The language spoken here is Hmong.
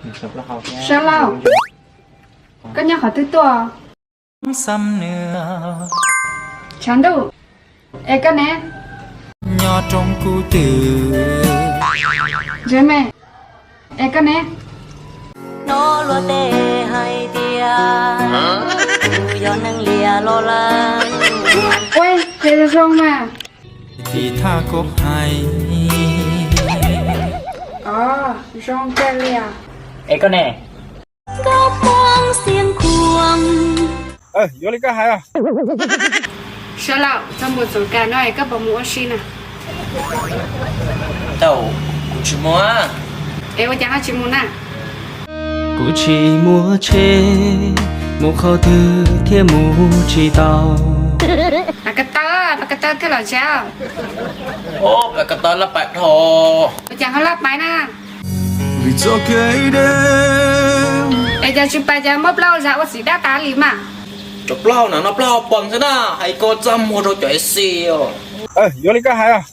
Sab laug, koj nyob qhov twg tuaj? Tshav ntuj, es koj ne? Nyob roob kub twm. Ntsej me, es koj ne? Nov luag tej hais tias kuv yog neeg liam los lawm. Ua, ces zoo zoo mas. Vim thaj koj hais. Ov, zoo kawg li os. Es koj ne? Nkauj Muam Xia Khuam. Yuav li koj hais. Sab laug, txog mus txog kawg no es koj puas mus ua si na? Tau, kuv tsis mus. Es ua cas ho tsis mus na? Kuv tsis muaj tsheb, mus qhov twg thiaj mus tsis tau. Pab ko taw, pab ko taw kawg los tsav. Pab ko taw laj pais dhau. Ua cas ho laj pais na? Vim txoj kev deb. Es cas tsis pais cas muab plaub zam ua xim dab tas li mas. Cov plaub no, no plaub poos xwb na, hais koj txaj muag rau cov ib xi os. Yuav li koj hais.